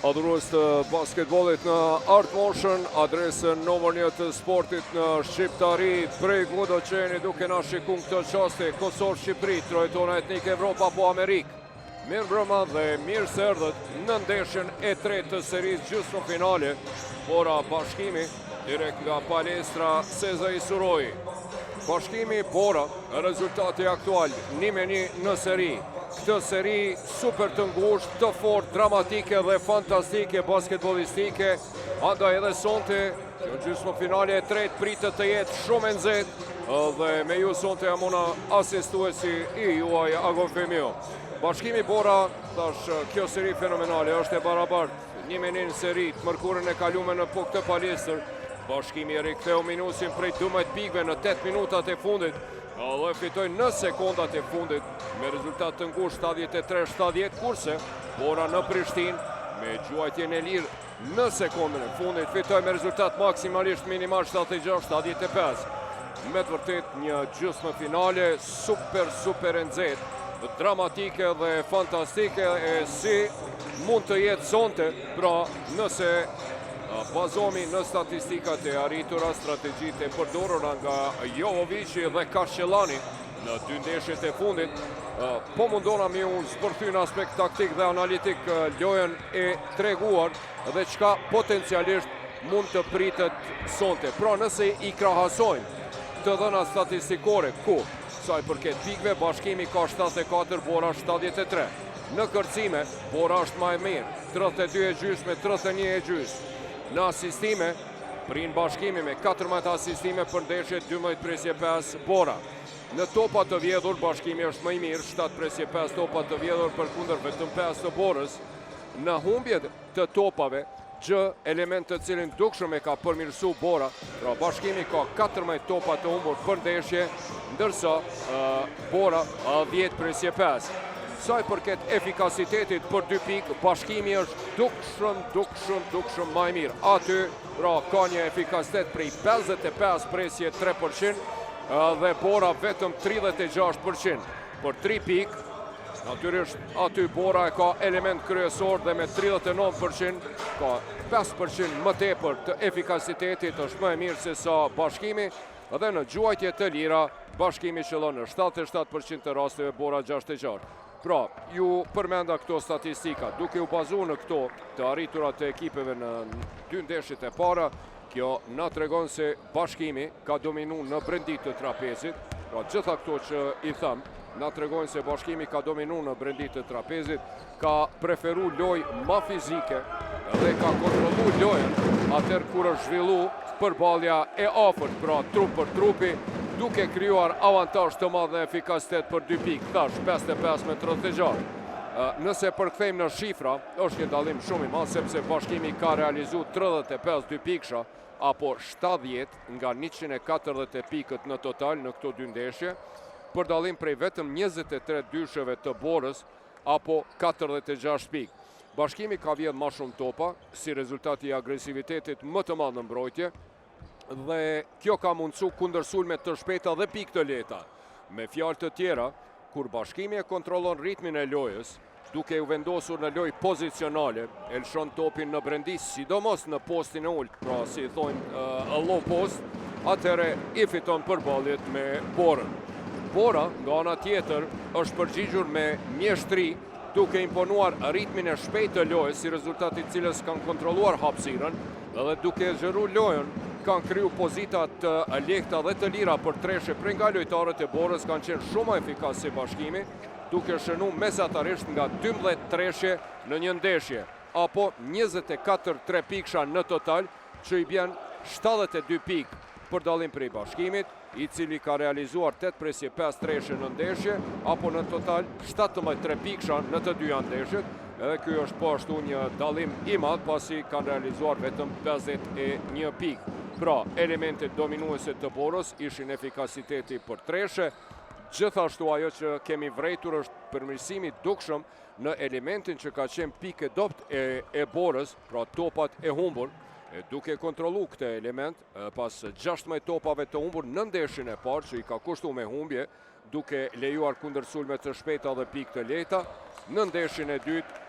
Adhurues të basketbollit në Art Motion, adresën numër 1 të sportit në Shqiptari, prej kudo që jeni duke na shiku në këto çaste, Kosovë, Shqipëri, trojet tona etnike, Evropa apo Amerikë. Mirëmbrëma dhe mirë se erdhët në ndeshjen e tretë të serisë gjysmëfinale, Bora Bashkimi, direkt nga palestra Sezai Surroi. Bashkimi Bora, rezultati aktual, 1-1 në seri. Këtë seri super të ngushtë, të fortë, dramatike dhe fantastike basketbollistike, andaj edhe sonte, kjo gjysmëfinale e tretë pritet të jetë shumë e nxehtë dhe me ju sonte jam unë asistuesi i juaj Agon Femiu. Bashkimi Bora, tash kjo seri fenomenale është e barabartë, 1-1 në seri, të mërkurën e kalume në po këtë palestër, Bashkimi e riktheu minusin prej 12 pikëve në 8 minutat e fundit, dhe fitoi në sekondat e fundit me rezultat të ngushtë 73-70, kurse Bora në Prishtinë me gjuajtjen e lirë në sekondën e fundit fitoi me rezultat maksimalisht minimal 76-75. Me të vërtetë një gjysmëfinale super super e nxehtë, dramatike dhe fantastike e si mund të jetë sonte, pra nëse bazohemi në statistikat e arritura, strategjitë e përdorura nga Jovovici dhe Kashqelani në dy ndeshjet e fundit, po mundohna me ju zbërthy në aspekt taktik dhe analitik lojën e treguar dhe çka potencialisht mund të pritet sonte. Pra nëse i krahasojmë të dhëna statistikore ku sa i përket pikëve, Bashkimi ka 74, Bora 73. Në kërcime, Bora është ma e mirë, 32 e gjysë me 31 e gjysë. Në asistime, prin Bashkimi me 14 asistime për ndeshje, 12 presje 5 Bora. Në topa të vjedhur, Bashkimi është më i mirë, 7 presje 5 topa të vjedhur përkundër vetëm 5 të Borës. Në humbjet të topave, gjë element të cilin dukshëm e ka përmirësu Bora, pra Bashkimi ka 14 topa të humbur për ndeshje, ndërsa Bora 10 presje 5. Sa i përket efikasitetit për 2 pikë, Bashkimi është dukshëm, dukshëm, dukshëm ma i mirë. Aty, pra, ka një efikasitet prej 55 presje 3% dhe Bora vetëm 36%. Për 3 pikë, Natyrisht aty Bora e ka element kryesor dhe me 39% ka 5% më tepër të efikasitetit është më e mirë se sa Bashkimi dhe në gjuajtje të lira Bashkimi qëllon në 77% të rasteve Bora 66. Pra, ju përmenda këto statistika, duke u bazu në këto të arritura të ekipeve në dy ndeshjet e para, kjo na tregon se Bashkimi ka dominu në brendi të trapezit, pra gjitha këto që i thamë, na tregojnë se Bashkimi ka dominu në brendi të trapezit, ka preferu lojë ma fizike dhe ka kontrollu lojën atëherë kur është zhvillu përballja e afërt, pra trup për trupi, duke krijuar avantazh të madh dhe efikasitet për 2 pikë, tash 55 me 36. Nëse përkthejmë në shifra, është një dallim shumë i madh sepse Bashkimi ka realizu 35 dy pikësha apo 70 nga 140 pikët në total në këto dy ndeshje, për dallim prej vetëm 23 dysheve të Borës apo 46 pikë. Bashkimi ka vjedh ma shumë topa, si rezultat i agresivitetit më të madh në mbrojtje, dhe kjo ka mundësu kundërsulme të shpejta dhe pikë të lehta. Me fjalë të tjera, kur Bashkimi e kontrollon ritmin e lojës, duke u vendosur në lojë pozicionale, e lëshon topin në brendi, sidomos në postin e ulët, pra si i thonë low post, atëherë i fiton përballjet me Borën. Bora, nga ana tjetër, është përgjigjur me mjeshtri, duke imponuar ritmin e shpejtë të lojës, si rezultat i cilës kanë kontrolluar hapësirën dhe duke e zgjeru lojën, kanë kriju pozita të lehta dhe të lira për treshe prej nga lojtarët e Borës kanë qenë shumë efikas se Bashkimi, duke shënu mesatarisht nga 12 treshe në një ndeshje, apo 24 trepiksha në total, që i bjen 72 pikë për dallim prej Bashkimit, i cili ka realizuar 8 presje 5 treshe në ndeshje, apo në total 17 trepiksha në të dyja ndeshjet, edhe ky është po ashtu një dallim i madh pasi kanë realizuar vetëm 51 pikë. Pra, elementet dominuese të Borës ishin efikasiteti për treshe, gjithashtu ajo që kemi vrejtur është përmirësimi dukshëm në elementin që ka qenë pikë e dobët e, e Borës, pra topat e humbur, e duke kontrollu këtë element, pas 16 topave të humbur në ndeshjen e parë që i ka kushtu me humbje, duke lejuar kundërsulme të shpejta dhe pikë të lehta, në ndeshjen e dytë.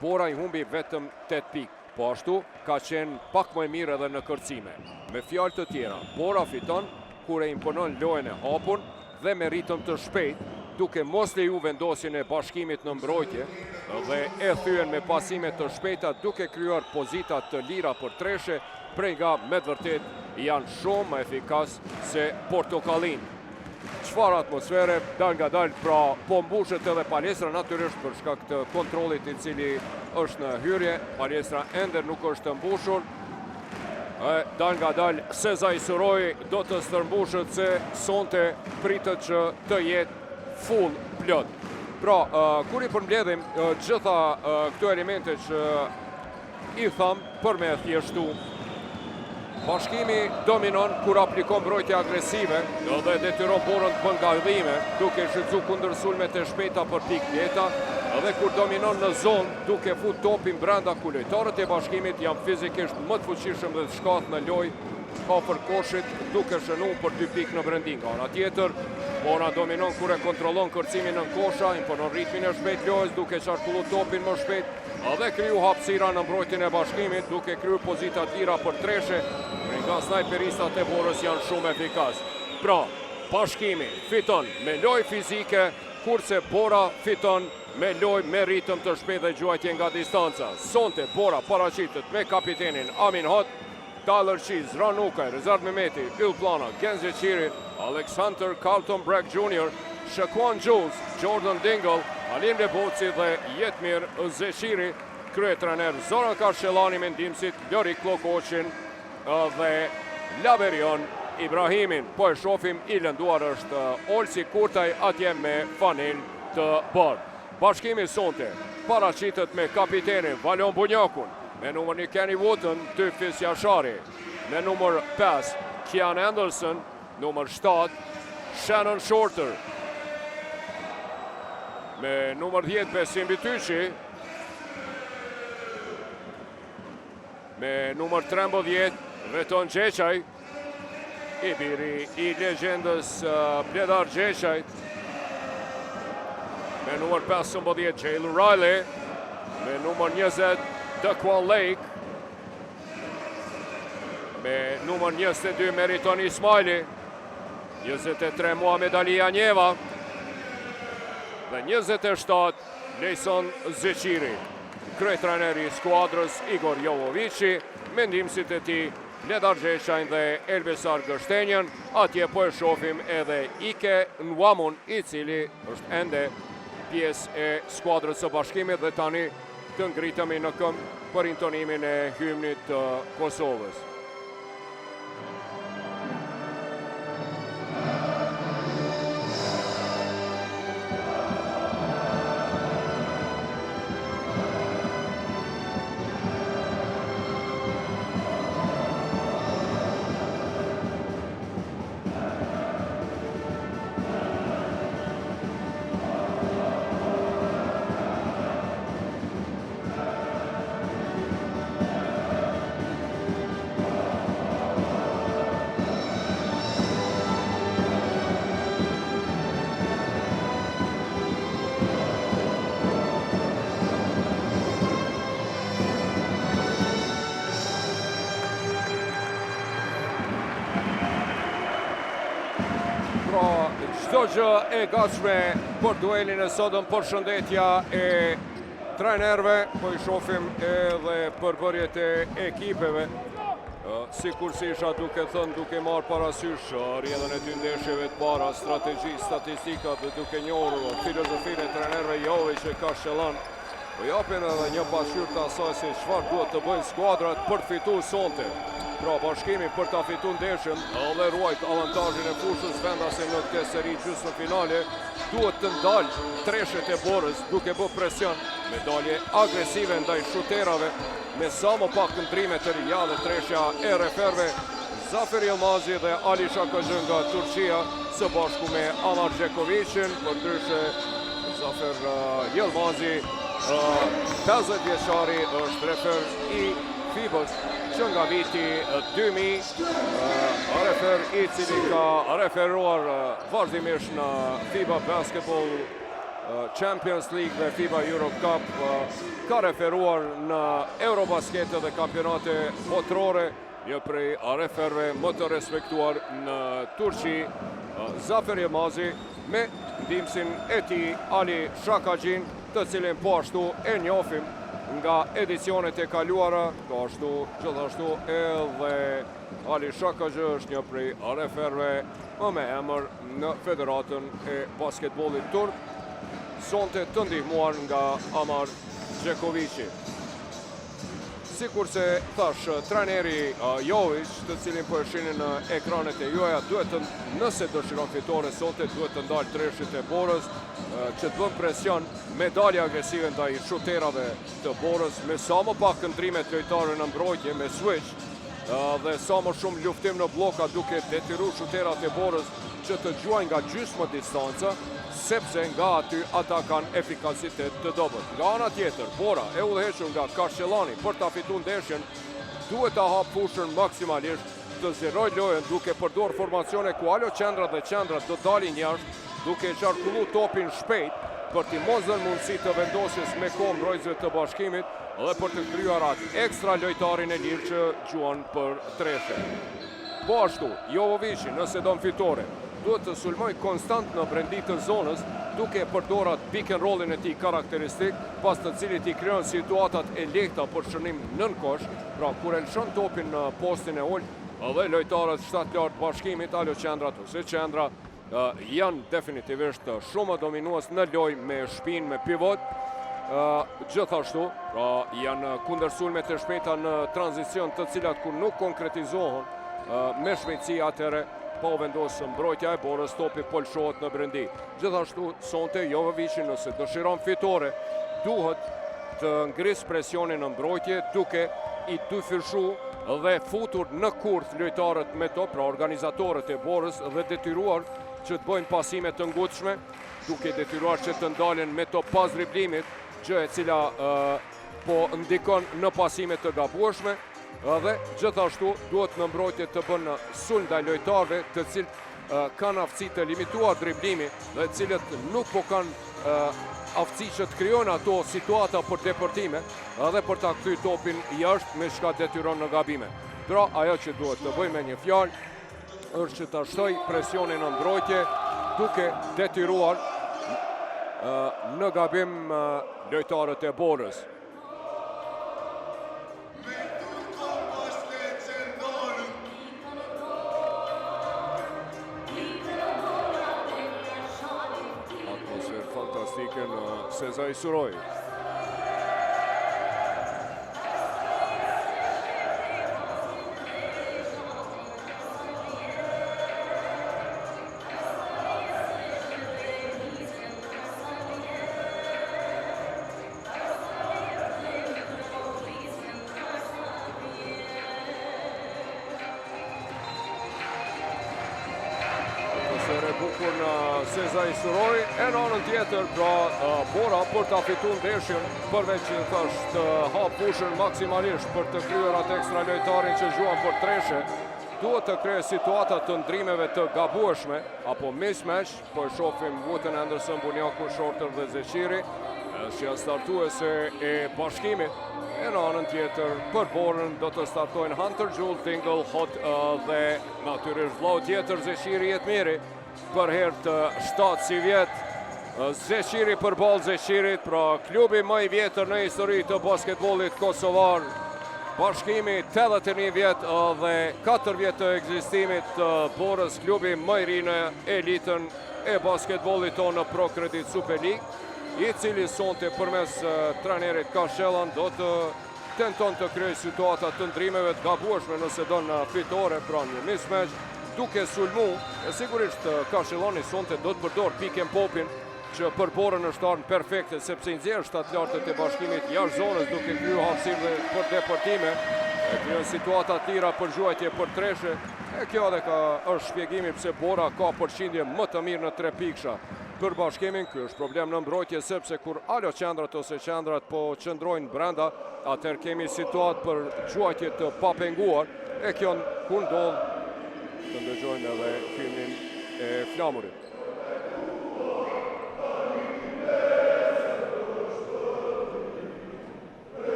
Bora i humbi vetëm 8 pikë. Po ashtu, ka qenë pak më e mirë edhe në kërcime. Me fjalë të tjera, Bora fiton kur e imponon lojën e hapur dhe me ritëm të shpejtë, duke mos leju vendosjen e Bashkimit në mbrojtje dhe e thyen me pasime të shpejta duke krijuar pozita të lira për treshe, prej nga me të vërtetë janë shumë më efikas se portokallinjtë. Çfarë atmosfere, dalëngadalë, pra po mbushet edhe palestra, natyrisht për shkak të kontrollit i cili është në hyrje, palestra ende nuk është mbushur, e dalëngadalë Sezai Surroi do të stërmbushet se sonte pritet që të jetë full plot. Pra, kur i përmbledhim gjitha këto elemente që i thamë për me thjeshtu. Bashkimi dominon kur aplikon mbrojtje agresive dhe detyron Borën të bën gabime, duke shfrytëzu kundërsulmet e shpejta për pikë lehta dhe kur dominon në zonë duke fut topin brenda ku lojtarët e Bashkimit janë fizikisht më të fuqishëm dhe të shkathët në lojë afër koshit duke shënu për dy pikë në brendi. Nga ana tjetër, Bora dominon kur e kontrollon kërcimin nën kosha, imponon ritmin e shpejt lojës duke qarkullu topin më shpejt Dhe kriju hapësira në mbrojtjen e Bashkimit, duke kriju pozita të lira për treshe, nga snajperistat e Borës janë shumë efikas. Pra, Bashkimi fiton me lojë fizike, kurse Bora fiton me lojë me ritëm të shpejt dhe gjuajtje nga distanca. Sonte Bora paraqitet me kapitenin Amin Hot, Tyler Cheese, Ranukaj, Rezart Mehmeti, Yll Pllana, Genc Zeqiri, Alex Hunter, Carlton Bragg Jr., Shaquan Jules, Jordan Dingle, Halim Leboci dhe Jetmir Zeqiri, kryetrener Zoran Karshellani me ndihmësit Lorik Kllokoqin dhe Laberion Ibrahimin. Po e shofim i lënduar është Olsi Kurtaj atje me fanelë të bardhë. Bashkimi sonte paraqitet me kapitenin Valon Bunjakun, me numër 1 Kenny Wooten, 2 Fis Jashari, me numër 5 Kian Anderson, numër 7 Shannon Shorter, me numër 10 Besim Bytyqi, me numër 13 Veton Gjeçaj, i biri i legjendës Bledar Gjeçajt, me numër 15 Jalen Riley, me numër 20 Dequan Lake, me numër 22 Meriton Ismaili, 23 Muhamed Ali Janjeva dhe 27 Lejson Zeqiri. Kryetreneri i skuadrës Igor Jovovici, me ndihmësit e tij Bledar Gjeçajn dhe Elbesar Gështenjën, atje po e shofim edhe Ike Nwamun, i cili është ende pjesë e skuadrës së Bashkimit dhe tani të ngritemi në këmbë për intonimin e hymnit të Kosovës. Pra, çdo gjë e gatshme për duelin e sotëm, përshëndetja e trajnerëve, po i shofim edhe përbërjet e ekipeve. Sikurse isha duke thënë, duke marrë parasysh rrjedhën e dy ndeshjeve të para, strategji, statistikat dhe duke njohur filozofinë e trajnerëve Jovic e Kashqellan, po japin edhe një pasqyrë të asaj se çfarë duhet të bëjnë skuadrat për të fitu sonte. Pra Bashkimi për ta fitu ndeshjen dhe ruajt avantazhin e fushës vendase në këtë seri gjysmëfinale, duhet të ndalë treshet e Borës duke bë presion me dalje agresive ndaj shuterave me sa më pak ndrime të reja dhe treshja e referëve Zafer Yilmazi dhe Ali Shakëgjë nga Turqia së bashku me Amar Gjekoviqin, përndryshe Zafer Yilmazi 50 vjeçari është refer i FIBA-s që nga viti 2000, refer i cili ka referuar vazhdimisht në FIBA Basketball. Champions League dhe FIBA Europe Cup, ka referuar në Eurobaskete dhe kampionate botërore, një prej referëve më të respektuar në Turqi, Zafer Jemazi, me ndihmësin e tij Ali Shakaxhin, të cilin po ashtu e njofim nga edicionet e kaluara, po ashtu gjithashtu edhe Ali Shakaxhi është një prej referëve më me emër në Federatën e Basketbollit Turk, sonte të ndihmuar nga Amar Gjekovici. Sikurse thashë, trajneri Jovic, të cilin po e shihni në ekranet e juaja, duhet të nëse dëshiron fitore sonte, duhet të ndalë treshet e Borës, që të bën presion me dalje agresive ndaj shuterave të Borës, me sa më pak ndërrime të lojtarëve në mbrojtje, me switch, dhe sa më shumë luftim në bloka duke detyru shuterat e Borës që të gjuajnë nga gjysmë distanca, sepse nga aty ata kanë efikasitet të dobët. Nga ana tjetër, Bora e udhëhequr nga Kashqellani për ta fitu ndeshjen, duhet ta hapë fushën maksimalisht, të zgjerojë lojën duke përdor formacione ku alo qendrat dhe qendrat do dalin jashtë, duke qarkullu topin shpejt për t'i mos dhënë mundësi të vendosjes me kohë mbrojtësve të bashkimit dhe për të krijuar atë ekstra lojtarin e lirë që gjuan për treshe. Po ashtu, Jovovici, nëse don fitore, duhet të sulmojë konstant në brendi të zonës, duke përdor atë pick and rollin e tij karakteristik, pas të cilit i krijon situatat e lehta për shënim nën kosh, pra kur e lëshon topin në postin e ulët, dhe lojtarët shtatlartë bashkimit, alo qendrat ose qendra, janë definitivisht shumë dominues në lojë me shpinë, me pivot, gjithashtu, pra janë kundërsulmet e shpejta në tranzicion të cilat kur nuk konkretizohen me shpejtësi atëherë pa u vendosë mbrojtja e Borës, topi po lëshohet në brendi. Gjithashtu, sonte Jovovici nëse dëshiron fitore, duhet të ngrisë presionin në mbrojtje duke i dyfishu dhe futur në kurth lojtarët me top, pra organizatorët e Borës dhe detyruar që të bëjnë pasime të ngutshme, duke detyruar që të ndalen me top pas driblimit, gjë e cila po ndikon në pasime të gabueshme, dhe gjithashtu duhet në mbrojtje të bën sulm ndaj lojtarëve të cilët kanë aftësi të limituar driblimi dhe të cilët nuk po kanë aftësi që të krijojnë ato situata për depërtime dhe për ta kthy topin jashtë me çka detyron në gabime. Pra ajo që duhet të bëjë me një fjalë është që ta shtoj presionin në mbrojtje duke detyruar në gabim lojtarët e Borës. Atmosferë fantastike në Sezai Surroi. Atmosferë e bukur në Sezai Surroi, e në anën tjetër, pra Bora për ta fitu ndeshjen, përveç që thashë të hapë fushën maksimalisht për të krijuar atë ekstra lojtarin që gjuan për treshe, duhet të krijojë situata të ndërrimeve të gabueshme, apo mismatch, Po e shofim Wooten Anderson, Bunjaku, Shorter dhe Zeqiri, është janë startuese e bashkimit. E në anën tjetër, për Borën do të startojnë Hunter Jewell, Dingle, Hot dhe natyrisht vllau tjetër Zeqiri Jetmiri për herë të 7 sivjet. Zeqiri përballë Zeqirit, pra klubi më i vjetër në histori të basketbollit kosovar, Bashkimi 81 vjet dhe 4 vjet të ekzistimit të Borës, klubi më i ri në elitën e basketbollit tonë në Pro Credit Super League, i cili sonte përmes trajnerit Kashellan do të tenton të krijojë situata të ndërrimeve të gabueshme nëse don në fitore, pra një mismatch, duke sulmu, e sigurisht Kashellani sonte do të përdor pick and popin, që për Borën është armë perfekte, sepse i nxjerr shtatlartët e bashkimit jashtë zonës duke kriju hapësirë dhe për depërtime, e krijon situata tjera për gjuajtje për treshe, e kjo edhe ka është shpjegimi pse Bora ka përqindje më të mirë në tre piksha. Për bashkimin, ky është problem në mbrojtje, sepse kur alo qendrat ose qendrat po qëndrojnë brenda, atëherë kemi situatë për gjuajtje të papenguar, e kjo kur ndodh të ndëgjojmë edhe himnin e flamurit.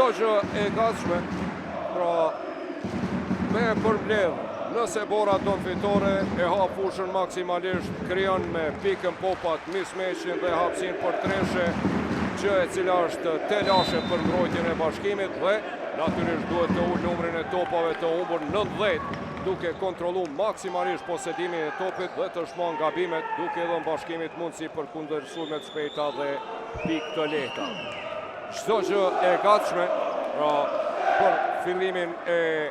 Çdo gjë e gatshme, pra me e përmbledh, nëse Bora don fitore, e hap fushën maksimalisht, krijon me pick and popat, mismatchin dhe hapësinë për treshe, gjë e cila është telashe për mbrojtjen e Bashkimit dhe natyrisht duhet të ulë numrin e topave të humbur 90 duke kontrollu maksimalisht posedimin e topit dhe të shmang gabimet duke dhënë Bashkimit mundësi për kundërsulme të shpejta dhe pikë të lehta. Çdo gjë e gatshme, pra për fillimin e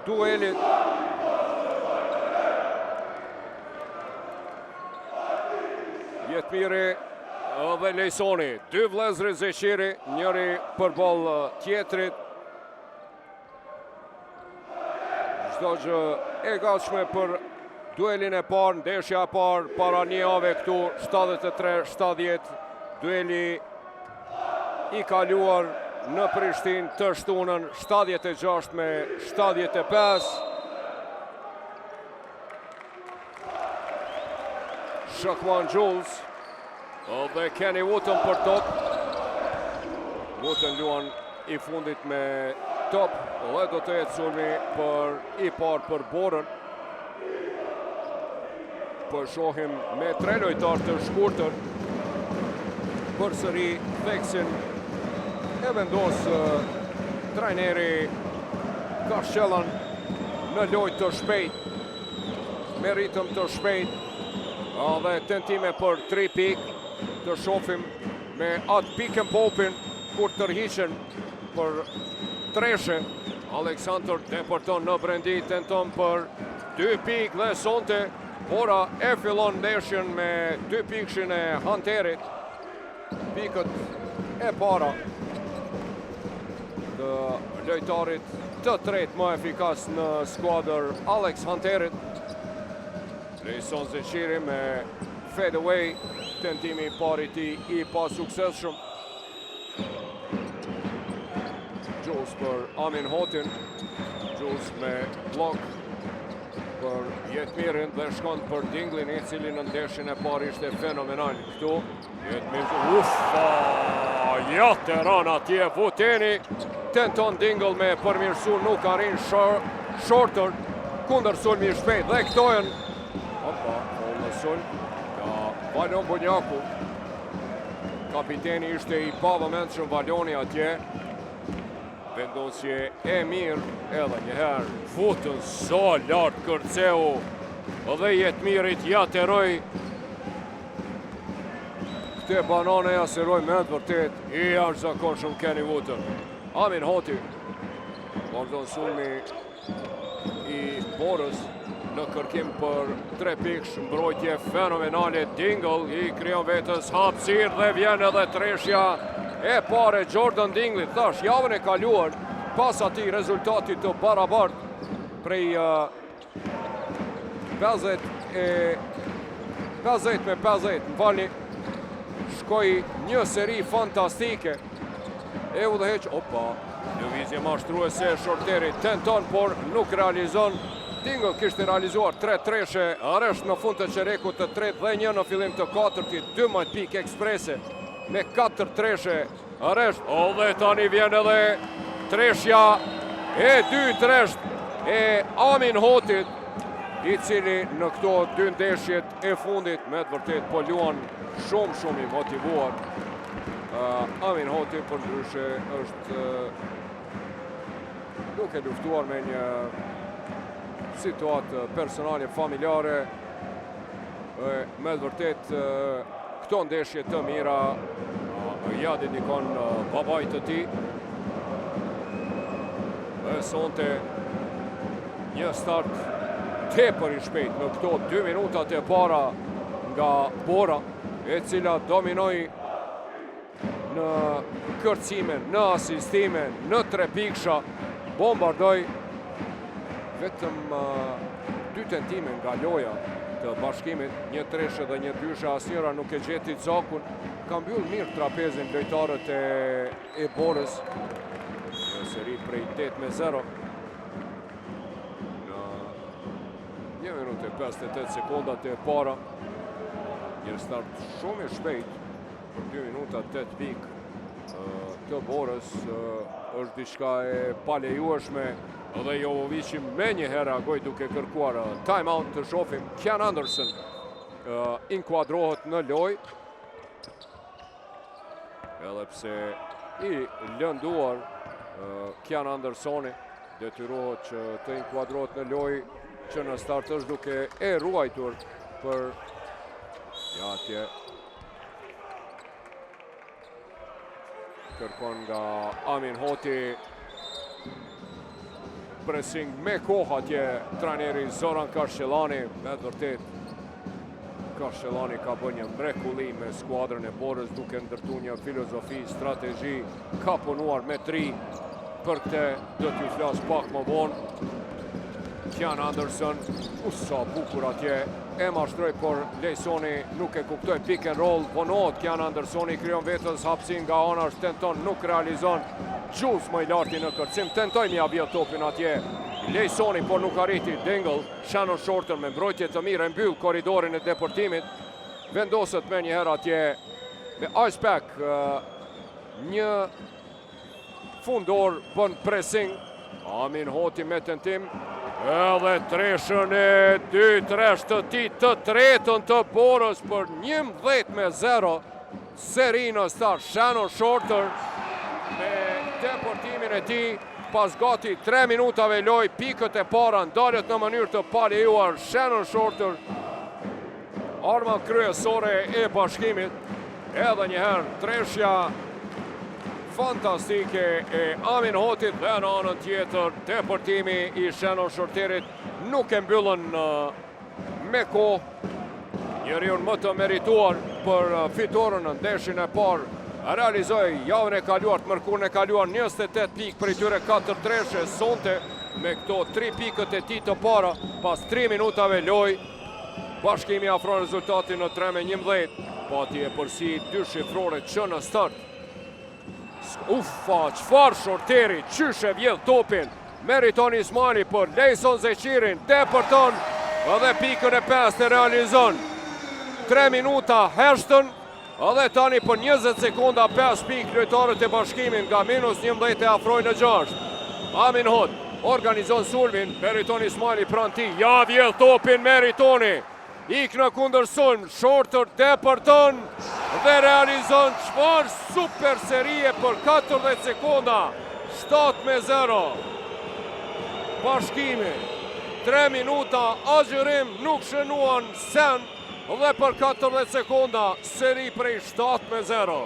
duelit. Jetmiri dhe Lejsoni, dy vëllezërit Zeqiri, njëri përballë tjetrit. Çdo gjë e gatshme për duelin e parë, ndeshja e parë para një jave këtu, 73-70, dueli i kaluar në Prishtinë të shtunën 76 me 75. Shaquan Jules dhe Kenny Wooten për top. Wooten luan i fundit me top dhe do të jetë sulmi për i parë për Borën. Po shohim me tre lojtarë të shkurtër. Përsëri theksin e vendos trajneri Kashqellan në lojë të shpejt, me ritëm të shpejt dhe tentime për 3 pikë të shofim me atë pick and popin kur tërhiqen për treshe. Aleksandr depërton në brendi, tenton për 2 pikë dhe sonte Bora e fillon ndeshjen me 2 pikëshin e Hunterit. Pikët e para të lojtarit të tretë më efikas në skuadër Alex Hunterit. Lejson Zeqiri me fade away, tentimi i parë i tij i pasuksesshëm. Jules për Amin Hotin, Jules me blok për Jetmirin dhe shkon për Dinglin, i cili në ndeshjen e parë ishte fenomenal këtu. Jetmir, ufa, ja të ran atje, Vuteni, tenton Dingle me përmirësu, nuk arrin Shorter, kundër sulmi i shpejt dhe këto janë, opa, në sulm, nga Valon Bunjaku, kapiteni ishte i pavëmendshëm Valoni atje, vendosje e mirë, edhe njëherë, Wooten sa lartë kërceu, dhe Jetmirit ja teroj, Këte banane ja seroj me të vërtet i jashtëzakonshëm Kenny Wooten. Amin Hoti, vazhdon sulmi i Borës në kërkim për 3 pikësh, mbrojtje fenomenale, Dingle i krijon vetës hapësirë dhe vjen edhe treshja e parë e Jordan Dinglit. Thash, javën e kaluar, pas atij rezultatit të barabart prej 50 e 50 me 50, më falni, shkoi një seri fantastike e udhëheq, opa, lëvizje mashtruese e Shorterit, tenton, por nuk realizon. Dingle kishte realizuar 3 treshe rresht në fund të çerekut të tretë dhe një në fillim të katërtit, 12 pikë eksprese me 4 treshe rresht. O dhe tani vjen edhe treshja e dy rresht e Amin Hotit, i cili në këto dy ndeshjet e fundit me të vërtet po luan shumë shumë i motivuar. Amin Hoti përndryshe është duke luftuar me një situatë personale, familjare, me të vërtet këto ndeshje të mira ja dedikon babait të tij. Dhe sonte një start tepër i shpejt në këto 2 minutat e para nga Bora, e cila dominoi në kërcime, në asistime, në tre piksha, bombardoi vetëm dy tentime nga loja të Bashkimit, një treshe dhe një dyshe, asnjëra nuk e gjeti cakun, ka mbyll mirë trapezin lojtarët e, e Borës, një seri prej 8 me 0, në 1 minutë e 58 sekondat e para, një start shumë i shpejt, për 2 minuta 8 pikë. të Borës është diçka e palejueshme dhe Jovovici menjëherë reagoi duke kërkuar time out të shofim Kian Anderson inkuadrohet në lojë edhe pse i lënduar Kian Andersoni detyrohet që të inkuadrohet në lojë që në start është duke e ruajtur për ja atje kërkon nga Amin Hoti pressing me kohë atje trajneri Zoran Karshillani me të vërtetë Karshillani ka bërë një mrekulli me skuadrën e Borës duke ndërtu një filozofi, strategji, ka punuar me tri për këtë do t'ju flas pak më vonë. Kian Anderson, u sa bukur atje, e mashtroi, por Lejsoni nuk e kuptoi pick and roll, vonohet Kian Andersoni, krijon vetës hapësinë nga anash, tenton, nuk realizon, Jules më i larti në kërcim, tentoi m'ia vjedh topin atje, Lejsoni, por nuk arriti, Dingle, Shannon Shorter me mbrojtje të mirë e mbyll korridorin e depërtimit, vendoset menjëherë atje me ice pack, një fundor bën pressing, Amin Hoti me tentim, edhe treshën e dy tresh të tij të tretën të Borës për 11 me 0, seri në start, Shannon Shorter me depërtimin e tij, pas gati 3 minutave lojë, pikët e para ndalet në mënyrë të palejuar Shannon Shorter, arma kryesore e bashkimit, edhe njëherë treshja fantastike e Amin Hotit dhe në anën tjetër depërtimi i Shannon Shorterit nuk e mbyllën me kohë njeriun më të merituar për fitoren në ndeshjen e parë realizoi javën e kaluar, të mërkurën e kaluar 28 pikë prej tyre 4 treshe sonte me këto 3 pikët e tij të para pas 3 minutave lojë Bashkimi afron rezultatin në 3 me 11 pati epërsi dy shifrore që në start Ufa, çfarë Shorteri, qysh e vjedh topin Meriton Ismajli për Lejson Zeqirin, depërton dhe pikën e pestë e realizon. 3 minuta heshtën dhe tani për 20 sekonda 5 pikë lojtarët e bashkimin nga minus 11 e afrojnë në 6. Amin Hot organizon sulmin, Meriton Ismajli pranë tij, ja vjedh topin Meritoni. Ik në kundërsulm, Shorter depërton dhe realizon çfarë super serie për 40 sekonda, 7 me 0. Bashkimi, 3 minuta agjërim nuk shënuan sen dhe për 40 sekonda seri prej 7 me 0.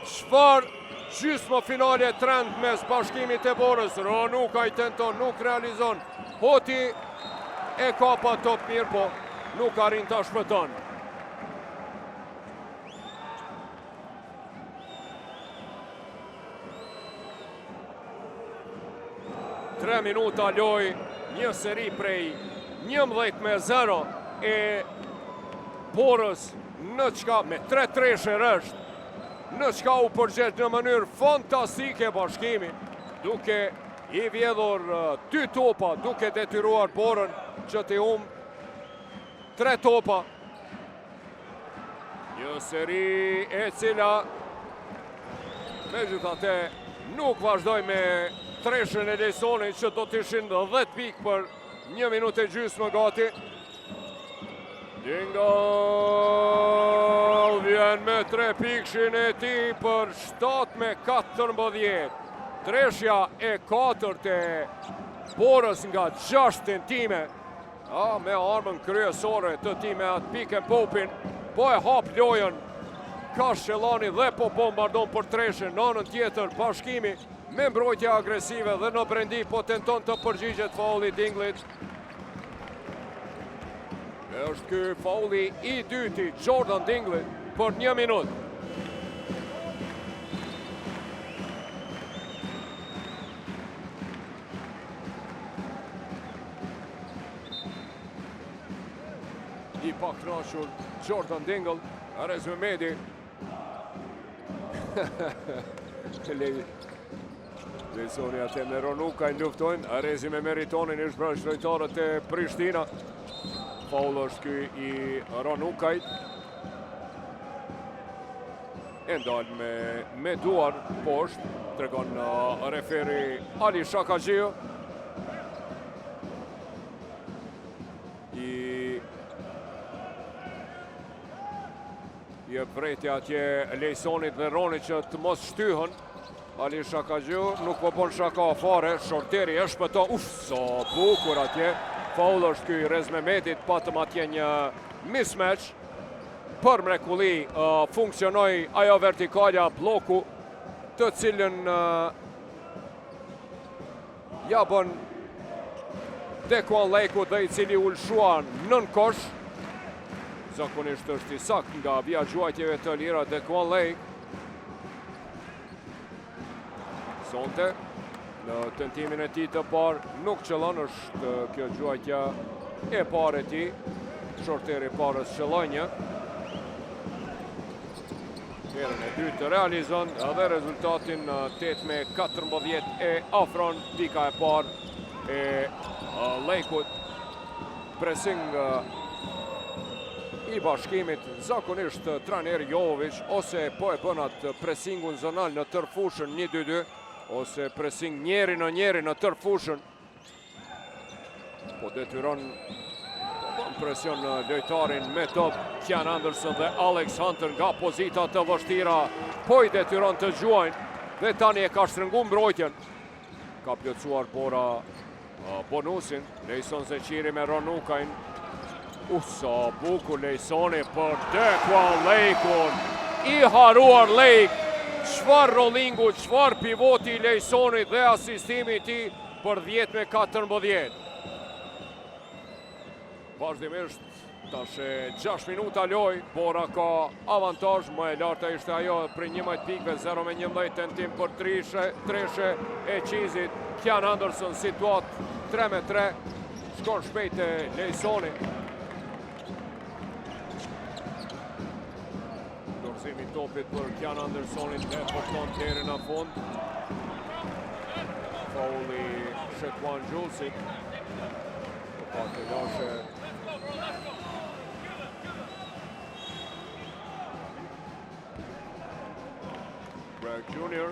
Çfarë gjysmë finale trend mes Bashkimit e Borës, Ronukaj tenton, nuk realizon, Hoti e kapa top mirë, po nuk arrin ta shpëton. Tre minuta lojë, një seri prej 11 me 0 e Borës në çka me tre treshe rresht, në çka u përgjigj në mënyrë fantastike bashkimi, duke I vjedhur dy topa duke detyruar Borën që t'i humb tre topa. Një seri e cila megjithatë nuk vazhdoi me treshën e Lejsonit që do të ishin 10 pikë për një minutë e gjysmë gati. Dingle vjen me tre pikëshin e tij për 7 me 14. Treshja e katërt e Borës nga 6 tentime. A, me armën kryesore të tij me atë pick and popin, po e hap lojën Kashellani dhe po bombardon për treshen në anën tjetër bashkimi me mbrojtje agresive dhe në brendi po tenton të përgjigjet faulli Dinglit. E është ky faulli i dytë i Jordan Dinglit për një minut. I pakënaqur Jordan Dingle, Arez Mehmedi. Lejsoni atë me Ronukajn luftojnë, Arezi me Meritonin, ish bashkëlojtarët e Prishtina. Faull është ky i Ronukajt. E ndal me, me duar poshtë, tregon uh, referi Ali Shakaxhiu. I jep vërejtje atje Lejsonit dhe Ronit që të mos shtyhen. Ali Shakaxhiu nuk po bon shaka fare, Shorteri e shpëton, uf, sa bukur atje. Faul është ky i Rez Mehmetit, patëm atje një mismatch. Për mrekulli uh, funksionoi ajo vertikalja bloku të cilën uh, ja bën Dekuan Lejku dhe i cili u lëshua nën kosh. Zakonisht është i saktë nga vija e gjuajtjeve të lira Dekuan Lejk. Sonte, në tentimin e tij të parë, nuk qëllon është kjo gjuajtja e parë e tij. Shorteri parës qëlloi një. Herën e dytë realizon dhe rezultatin 8 me 14 e afron pika e parë e Lejkut. Pressing i bashkimit, zakonisht trajneri Jovovic ose po e bën atë pressingun zonal në tërë fushën 1-2-2 ose pressing njeri në njeri në tërë fushën. Po detyron po bën presion në lojtarin me top Kian Anderson dhe Alex Hunter nga pozita të vështira po i detyron të gjuajnë dhe tani e ka shtrëngu mbrojtjen ka plotësuar Bora bonusin Lejson Zeqiri me Ronukajn U sa bukur Lejsoni për Dekuan Lejkun i haruar Lejk çfarë rollingu, çfarë pivoti i Lejsonit dhe asistimi i tij për 10 me 14. Vazhdimisht, tash e 6 minuta lojë, Bora ka avantazh, më e larta ishte ajo prej 11 pikëve, 0 me 11 tentim për trishe, treshe e Çizit, Kian Anderson situatë 3 me 3, shkon shpejt e Lejsoni. Dorëzimi i topit për Kian Andersonin e përton deri në fund. Faulli Shekuan Gjulsit. Po pa të lashe. Bragg Junior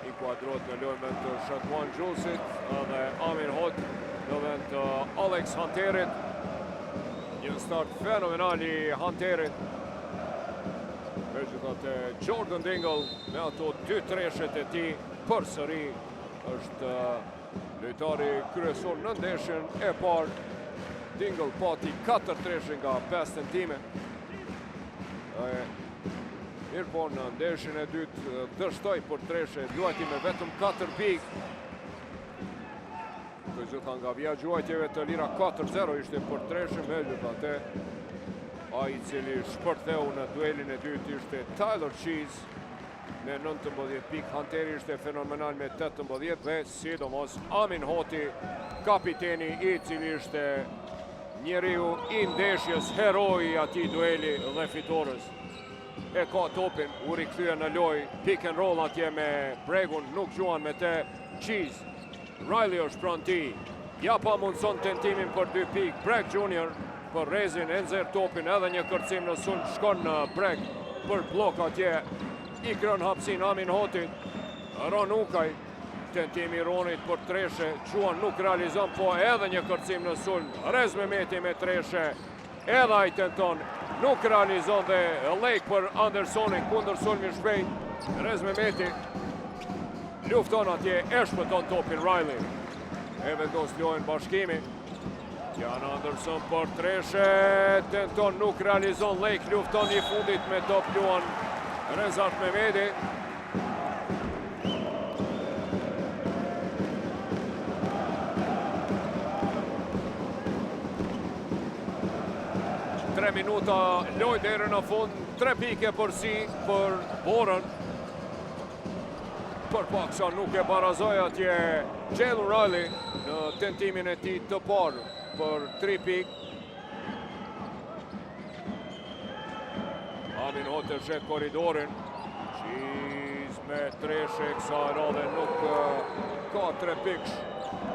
inkuadrohet në lojë me të Shekuan Gjulsit dhe Amin Hot në vend të Alex Hunterit. Një start fenomenal i Hunterit. Megjithatë Jordan Dingle me ato dy treshet e tij përsëri është lojtari kryesor në ndeshjen e parë. Dingle pati 4 treshe nga 5 tentime. Mirëpo në ndeshjen e dytë dështoi për treshe, luajti me vetëm 4 pikë. Të gjitha nga vija e gjuajtjeve të lira 4-0 ishte për treshe, megjithatë ai i cili shpërtheu në duelin e dytë ishte Tyler Cheese me 19 pikë, Hunteri ishte fenomenal me 18 dhe sidomos Amin Hoti, kapiteni i cili ishte njeriu i ndeshjes, heroi i atij dueli dhe fitores. E ka topin, u rikthye në lojë, pick and roll atje me Bregun, nuk gjuan me te, Cheese, Riley është pranë tij, ja pa mundëson tentimin për dy pikë, Bragg Junior për Rezin, e nxjerr topin edhe një kërcim në sulm, shkon në Bragg për blok atje, i krijon hapësinë Amin Hotit, Ronukaj, tentimi i Ronit për treshe, gjuan nuk realizon, po edhe një kërcim në sulm, Rez Mehmeti me treshe, edhe ai tenton, nuk realizon dhe Lake për Andersonin, kundër sulmi shpejt, Rez Mehmeti, lufton atje, e shpëton topin Riley, e vendos lojën bashkimi, Kian Anderson për treshe, tenton nuk realizon, Lake lufton i fundit me top luan Rezart Mehmeti. Tre minuta lojë deri në fund, tre pikë epërsi për Borën. Për pak sa nuk e barazoi atje Jalen Riley në tentimin e tij të parë për tri pikë. Amin Hoti e sheh korridorin. Cheese me treshe kësaj radhe nuk ka tre pikësh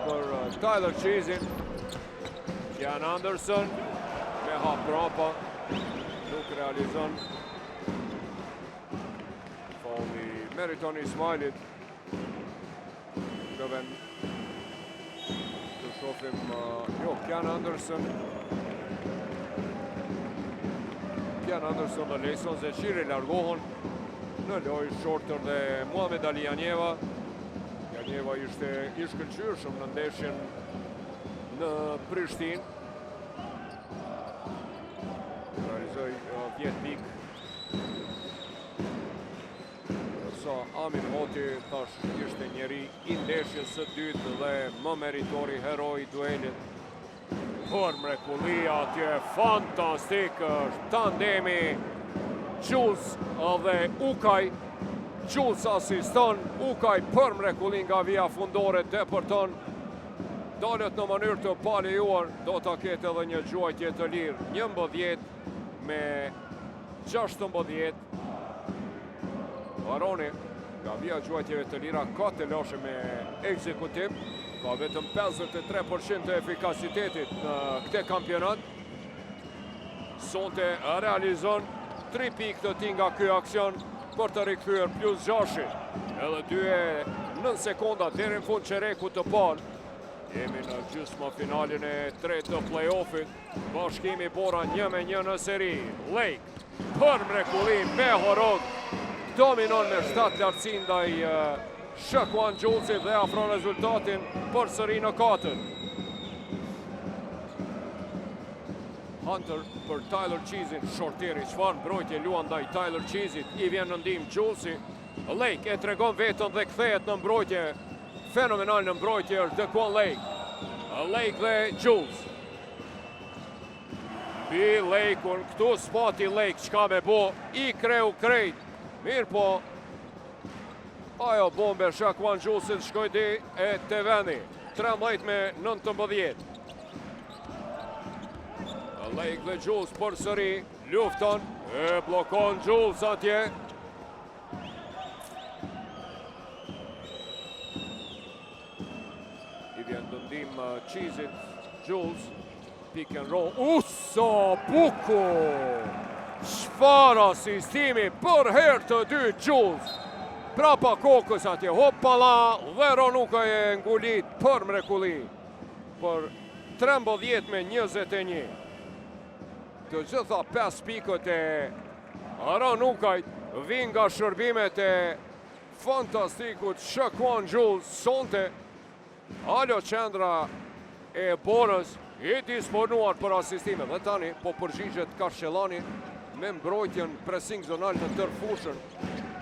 për Tyler Cheese-in. Kian Anderson me hap prapa, nuk realizon. Meriton Ismajlit. Në vend të shofim, jo, Kian Anderson. Kian Anderson dhe Lejson Zeqiri largohen në lojë Shorter dhe Muhamed Ali Janjeva. Janjeva ishte i shkëlqyeshëm në ndeshjen në Prishtinë. Realizoi 10 pikë. Sa Amin Hoti tash ishte njeri i ndeshjes së dytë dhe më meritori heroi i duelit. Për mrekulli atje fantastik është tandemi Jules dhe Ukaj. Jules asiston, Ukaj për mrekulli nga vija fundore depërton. Dalet në mënyrë të palejuar, do ta ketë edhe një gjuajtje të lirë, 11 me 16. Baroni nga vija e gjuajtjeve të lira ka telashe me ekzekutim, ka vetëm 53% të efikasitetit në këtë kampionat. Sonte realizon 3 pikë të tij nga ky aksion për të rikthyer plus 6. Edhe 2 e 9 sekonda deri në fund çerekut të parë. Jemi në gjysmëfinalen e tretë të play-offit. Bashkimi Bora 1 me 1 në seri. Lake për mrekulli me horog. Dominon me 7 lartësi ndaj Shaquan Julesit dhe afron rezultatin përsëri në 4. Hunter për Tyler Cheesein, Shorteri çfarë mbrojtje luan ndaj Tyler Cheeseit, i vjen në ndihmë Julesi. Lake e tregon veten dhe kthehet në mbrojtje. Fenomenal në mbrojtje është Dequan Lake. Lake dhe Jules. Mbi Lake-un, këtu s'pati Lake çka me bo, i kreu krejt. Mirëpo, ajo bombe Shaquan Julesit shkoi deri te vendi. 13 me 19. Lake dhe Jules përsëri lufton, e bllokon Jules atje. I vjen në ndihmë Cheeseit, Jules, pick and roll, u sa bukur! Çfarë asistimi për herë të dytë Jules! Prapa kokës atje, hopala dhe Ronukaj e ngulit për mrekulli, për 13 me 21. Të gjitha 5 pikët e Ronukajt vijnë nga shërbimet e fantastikut Shaquan Jules sonte. Alo qendra e Borës i disponuar për asistime dhe tani po përgjigjet Kashqelani me mbrojtjen pressing zonal në tërë fushën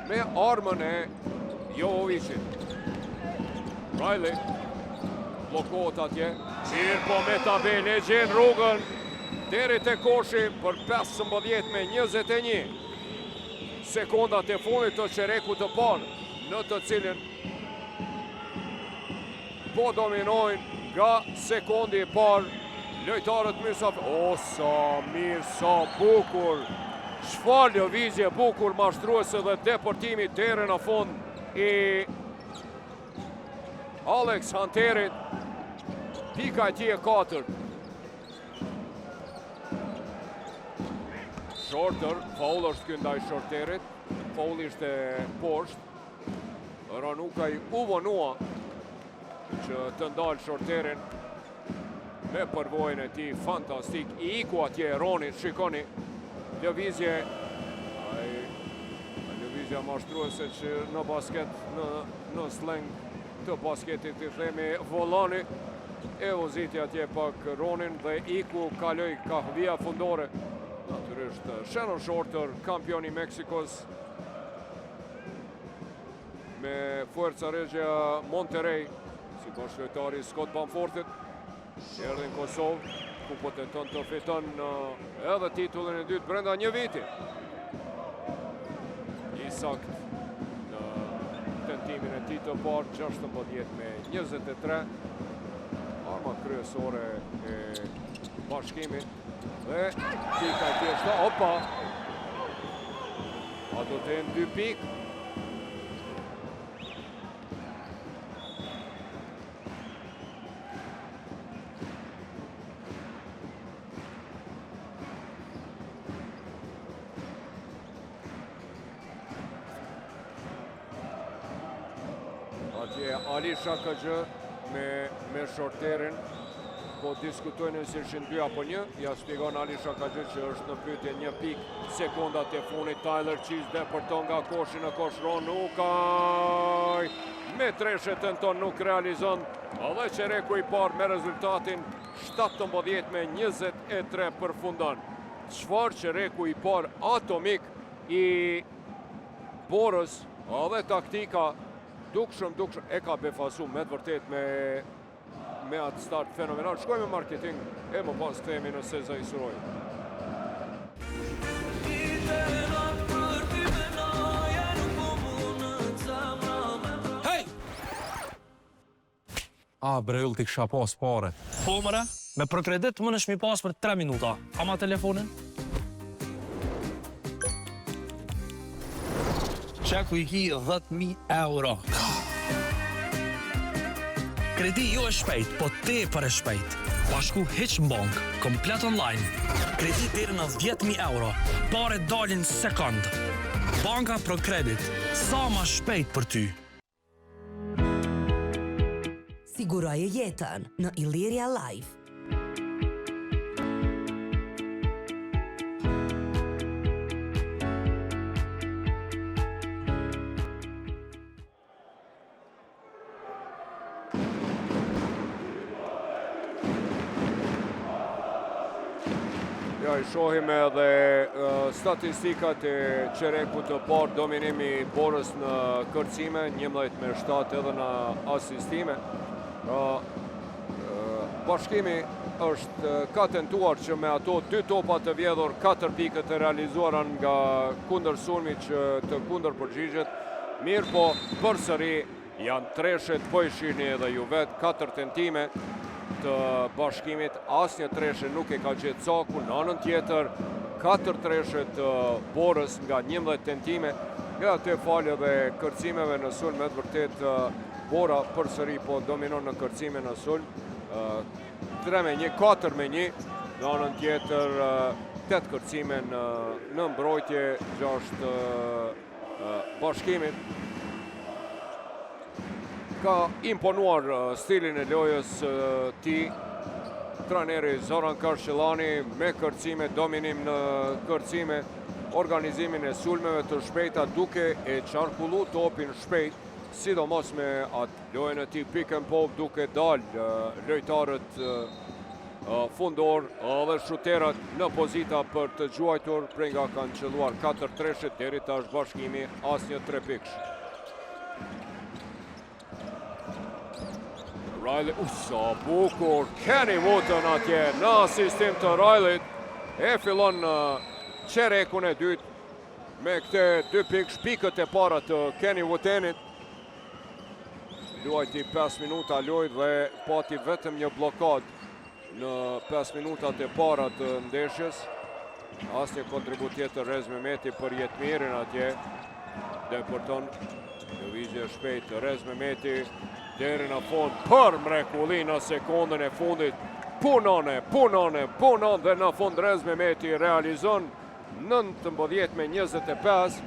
me armën e Jovoviqit. Riley bllokohet atje, mirëpo me tabelë e gjen rrugën deri te koshi për 15 me 21. Sekondat e fundit të çerekut të parë në të cilin po dominojnë nga sekondi i parë lojtarët mysafirë. O, sa mirë, sa bukur! Çfarë lëvizje bukur mashtruese dhe depërtimi deri në fund i Alex Hunterit. Pika e tij e katërt. Shorter, faul është ky ndaj Shorterit. Faul ishte poshtë. Ronukaj u vonua që të ndalë Shorterin me përvojën e tij fantastik. I iku atje Ronit, shikoni, lëvizje, ai, lëvizja mashtruese që në basket, në, në slang të basketit i themi volani, e voziti atje pak Ronin dhe iku kaloi kah vija fundore. Natyrisht, Shannon Shorter, kampion i Meksikos, me Fuerza Regia Monterrey, si bashkëlojtari i Scott Bamforthit, erdhi në Kosovë, ku po tenton të fiton edhe titullin e dytë brenda një viti. I saktë në tentimin e tij të parë, 16 me 23, arma kryesore e bashkimit dhe pika e tij është, opa! A do të jenë dy pikë? Atje Ali Shakaxhë me, me shorterin, po diskutojnë nëse ishin dy apo një, ja shpjegon Ali Shakaxhë që është në pyetje një pikë sekondat e fundit Tyler Cheese depërton nga koshi në kosh Ron Ukaj me treshe tenton nuk realizon dhe çereku i parë me rezultatin 17 me 23 përfundon. Çfarë çereku i parë atomik i Borës dhe taktika dukshëm, dukshëm, e ka befasu me të vërtet me, me atë start fenomenal. Shkojmë me marketing e më pas kthehemi në Sezai Surroi. Hey! A, bre yll t'i kisha pas paret. Po more, me ProCredit mundesh m'i pas për 3 minuta. Ama telefonin? Qe ku i ki 10.000 euro. Kredi jo e shpejt, po tepër e shpejt. Pa shku hiç në bankë, komplet online. Kredi deri në 10.000 euro. Pare dalin sekond. Banka ProCredit, sa ma shpejt për ty. Siguroje jetën në Illyria Life. Ja, i shohim edhe statistikat e çerekut të parë, dominimi i Borës në kërcime, 11 me 7 edhe në asistime. Bashkimi është ka tentuar që me ato dy topa të vjedhur, 4 pikët e realizuara nga kundërsulmi që të kundërpërgjigjet, mirëpo përsëri Janë treshet, po i shihni edhe ju vetë, 4 tentime të bashkimit, asnjë treshe nuk e ka gjetë cakun, në anën tjetër, 4 treshe të Borës nga 11 tentime, nga aty falë edhe kërcimeve në sulm, me të vërtetë Bora përsëri po dominon në kërcime në sulm, 3 me 1, 4 me 1, në anën tjetër 8 kërcime në, në mbrojtje, 6 Bashkimit ka imponuar stilin e lojës tij trajneri Zoran Karshillani me kërcime, dominim në kërcime, organizimin e sulmeve të shpejta duke e qarkullu topin shpejt, sidomos me atë lojën e tij pick and pop duke dalë lojtarët fundor dhe shuterat në pozita për të gjuajtur prej nga kanë qëlluar 4 treshe deri tash bashkimi asnjë 3 pikësh. Riley, u sa bukur, Kenny Wooten atje në asistim të Riley-t, e fillon çerekun e dytë me këte 2 pikësh, pikët e para të Kenny Wootenit. Luajti 5 minuta lojë dhe pati vetëm një bllokadë në 5 minutat e para të ndeshjes. Asnjë kontribut tjetër Rez Mehmeti për Jetmirin atje. Depërton lëvizje shpejt Rez Mehmeti deri në fund për mrekulli në sekondën e fundit. Punon e, punon e, punon dhe në fund Rez Mehmeti realizon 19 me 25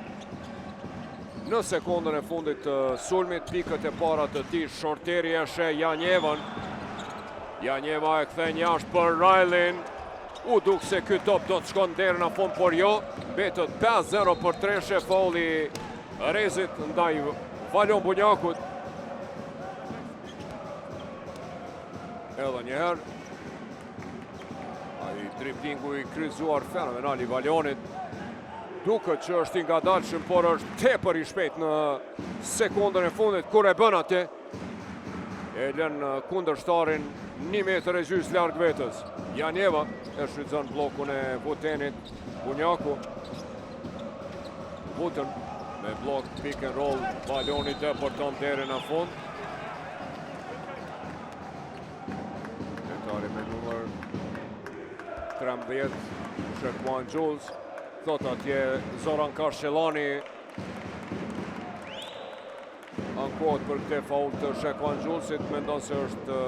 në sekondën e fundit të sulmit, pikët e para të tij, shorteri e sheh Janjevën. Janjeva e kthen jashtë për Riley-n. U duk se ky top do të shkon deri në fund, por jo. Mbetet 5-0 për treshe, faulli Rezit ndaj Valon Bunjakut. Edhe njëherë. Ai driblingu i kryqëzuar fenomenal i Valonit. Duket që është i ngadalshëm, por është tepër i shpejt në sekondën e fundit, kur e bën atë, e lën kundërshtarin një metër e gjysë larg vetes. Janjeva e shfrytëzon bllokun e Wootenit, Bunjaku. Wooten me bllok pick and roll, Valoni depërton deri në fund. Lojtari me numër 13, Shekuan Jules, thot atje Zoran Karshillani, ankohet për këtë faul të Shekuan Julesit, mendon se është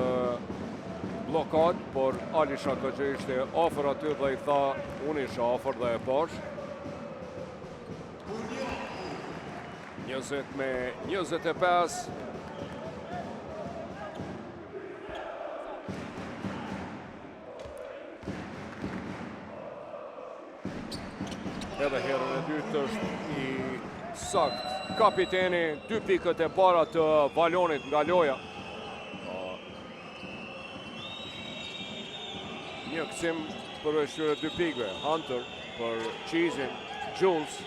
bllokadë, por Ali Shakaxhi ishte afër aty dhe i tha, unë isha afër dhe e pash. 20 me 25. Edhe herën e dytë është i saktë kapiteni, dy pikët e para të Valonit nga loja. Një kthim përveç këtyre dy pikëve, Hunter për Çizin, Jules,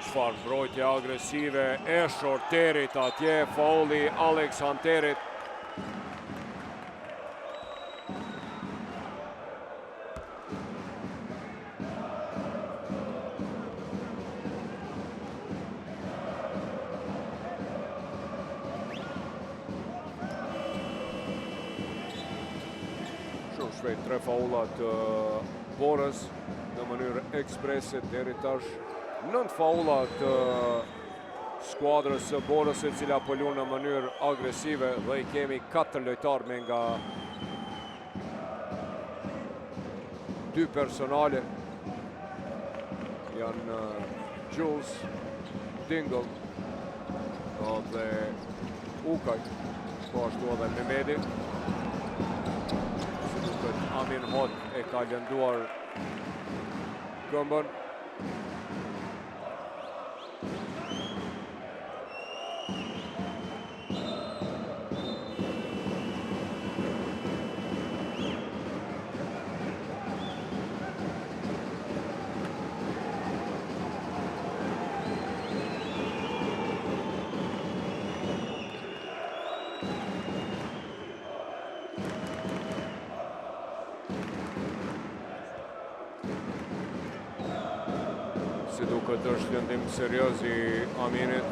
çfarë mbrojtje agresive e Shorterit atje, faulli Alex Hunterit. Shumë shpejt tre faulla të Borës në mënyrë eksprese deri tash nëntë faulla të skuadrës së Borës e cila po luan në mënyrë agresive dhe i kemi katër lojtarë me nga dy personale janë Jules Dingle dhe Ukaj po ashtu edhe Mehmedi si duket Amin Hot e ka lënduar këmbën Si duket është lëndim serioz i Aminit,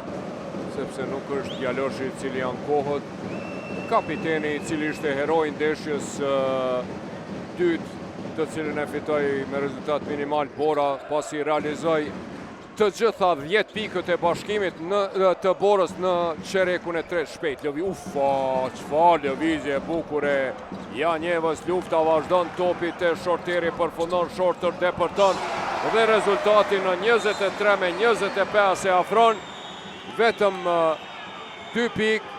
sepse nuk është djaloshi i cili ankohet. Kapiteni i cili ishte heroi i ndeshjes dytë, të cilën e fitoi me rezultat minimal Bora, pasi realizoi të gjitha 10 pikët e bashkimit në të Borës në çerekun e tretë shpejt. Lëvi, ufa, çfarë lëvizje e bukur e Janjevës, lufta vazhdon, topi te Shorteri përfundon, Shorter depërton dhe rezultati në 23 me 25 e afron vetëm 2 pikë.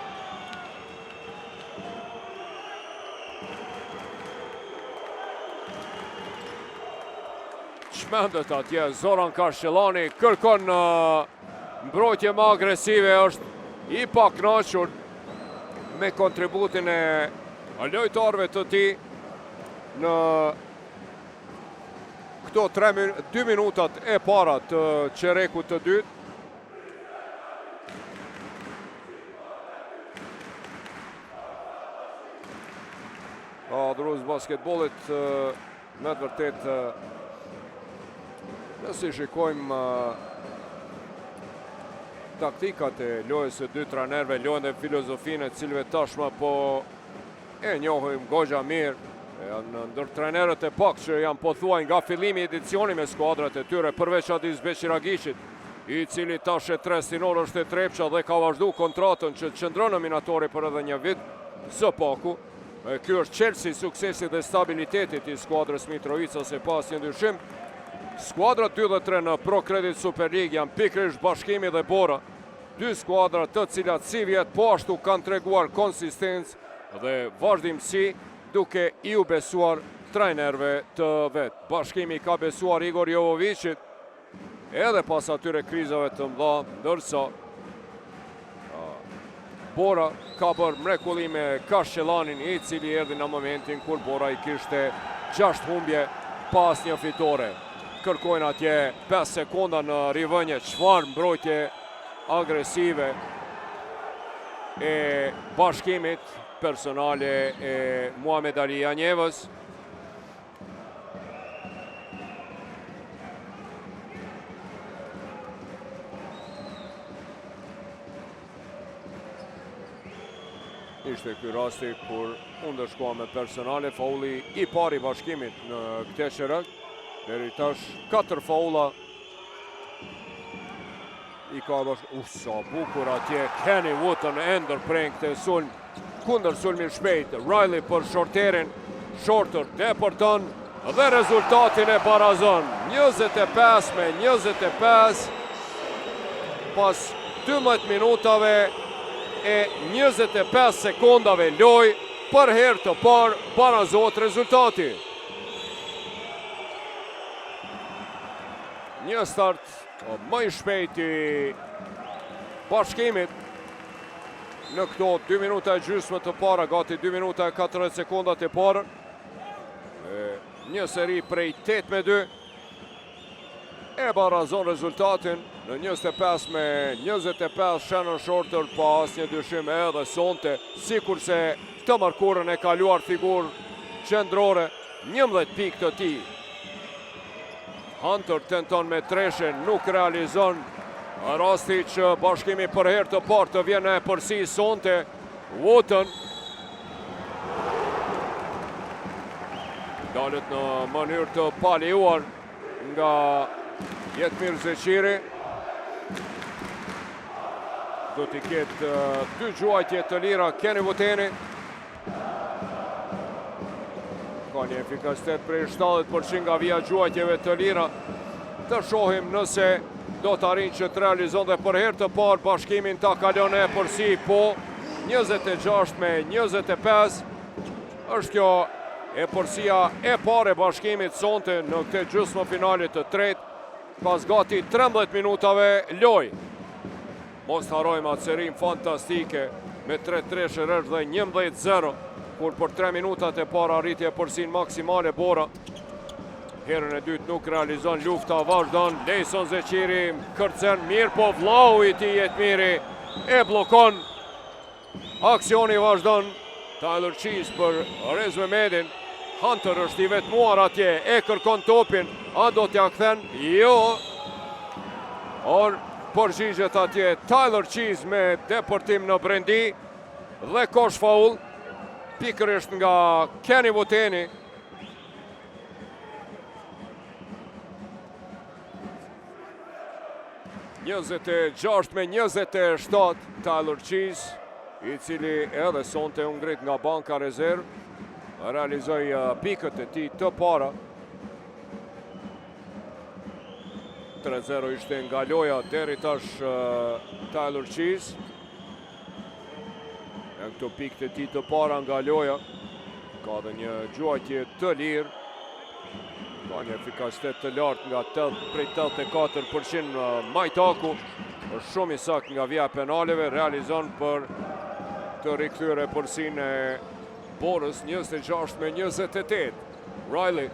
Çmendet atje Zoran Karshillani, kërkon mbrojtje më agresive, është i pakënaqur me kontributin e lojtarëve të tij në këto 3 2 minutat e para të çerekut të dytë. Adhurues basketbollit Me të vërtetë, nëse shikojmë taktikat e lojës së dy trajnerëve, lojën dhe filozofinë e të cilëve tashmë po e njohim goxha mirë, janë ndër trajnerët e pak që janë pothuaj nga fillimi i edicionit me skuadrat e tyre, përveç Adis Beqiragiqit, i cili tash e tre stinor është te Trepça dhe ka vazhdu kontratën që qëndron në Minatori për edhe një vit, së paku. Ky është çelësi i suksesit dhe stabilitetit i skuadrës Mitrovicase pa asnjë dyshim. Skuadrat 2 dhe 3 në Pro Credit Super League janë pikërisht Bashkimi dhe Bora. Dy skuadra të cilat sivjet po ashtu kanë treguar konsistencë dhe vazhdimësi duke iu besuar trajnerëve të vet. Bashkimi ka besuar Igor Jovoviqit edhe pas atyre krizave të mëdha, ndërsa Bora ka bërë mrekulli me Kashqelanin, i cili erdhi në momentin kur Bora i kishte 6 humbje pa asnjë fitore. Kërkojnë atje 5 sekonda në rivënje, çfarë mbrojtje agresive e bashkimit personale e Muhamed Ali Janjevës. Ishte ky rasti kur u ndëshkua me personale faulli i parë i bashkimit në këtë çerek. Deri tash 4 faulla i ka bash... Uh, sa bukur atje Kenny Wooten e ndërpren këtë sulm. Kundërsulmi i shpejt, Riley për Shorterin, Shorter depërton dhe rezultatin e barazon. 25 me 25 pas 12 minutave e 25 sekondave lojë për herë të parë barazohet rezultati. Një start më i shpejt i Bashkimit në këto 2 minuta e gjysmë të para, gati 2 minuta e 40 sekondat e para. Një seri prej 8 me 2 e barazon rezultatin në 25 me 25 Shannon Shorter pa asnjë dyshim edhe sonte, sikurse të mërkurën e kaluar figurë qendrore 11 pikë të tij. Hunter tenton me treshe, nuk realizon rasti që Bashkimi për herë të parë të vjen në epërsi sonte. Wooten ndalet në mënyrë të palejuar nga Jetmir Zeqiri. Do t'i ketë dy gjuajtje të lira Kenny Wooteni. Ka një efikasitet prej 70% nga vija e gjuajtjeve të lira. Të shohim nëse do të arrin që të realizon dhe për herë të parë Bashkimin ta kalon në epërsi, po 26 me 25 është kjo epërsia e parë e Bashkimit sonte në këtë gjysmëfinale të tretë pas gati 13 minutave lojë. Mos të harrojmë atë serinë fantastike me 3 treshe rresht dhe 11-0, kur për 3 minutat e para arriti epërsinë maksimale Bora. Herën e dytë nuk realizon lufta, vazhdon, Lejson Zeqiri kërcen mirë, po vllau i tij Jetmiri e bllokon. Aksioni vazhdon, Tyler Cheese për Rez Mehmetin, Hunter është i vetmuar atje, e kërkon topin, a do t'ja kthen? Jo! Or, përgjigjet atje Tyler Cheese me depërtim në brendi dhe kosh faul, pikërisht nga Kenny Wooteni. 26 me 27, Tyler Cheese, i cili edhe sonte u ngrit nga banka rezervë, realizoi uh, pikët e tij të para. 3-0 ishte nga loja deri tash uh, Tyler Cheese. Janë këto pikët e tij të para nga loja. Ka dhe një gjuajtje të lirë. Ka një efikasitet të lartë nga 8, prej 84% majtaku. është shumë i saktë nga vija e penaleve, realizon për të rikthyer epërsinë e Borës 26 me 28. Riley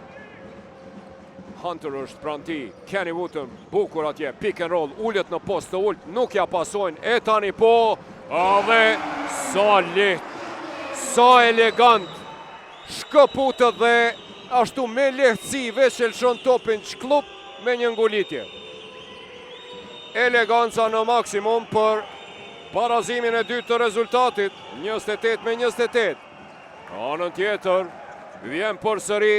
Hunter është pranë tij, Kenny Wooten, bukur atje, pick and roll, ulet në post të ulët, nuk ja pasojnë, e tani po, dhe sa lehtë, sa elegant, shkëputet dhe ashtu me lehtësi veç e lëshon topin çklup me një ngulitje. Eleganca në maksimum për barazimin e dytë të rezultatit, 28 me 28. Në anën tjetër, vjen përsëri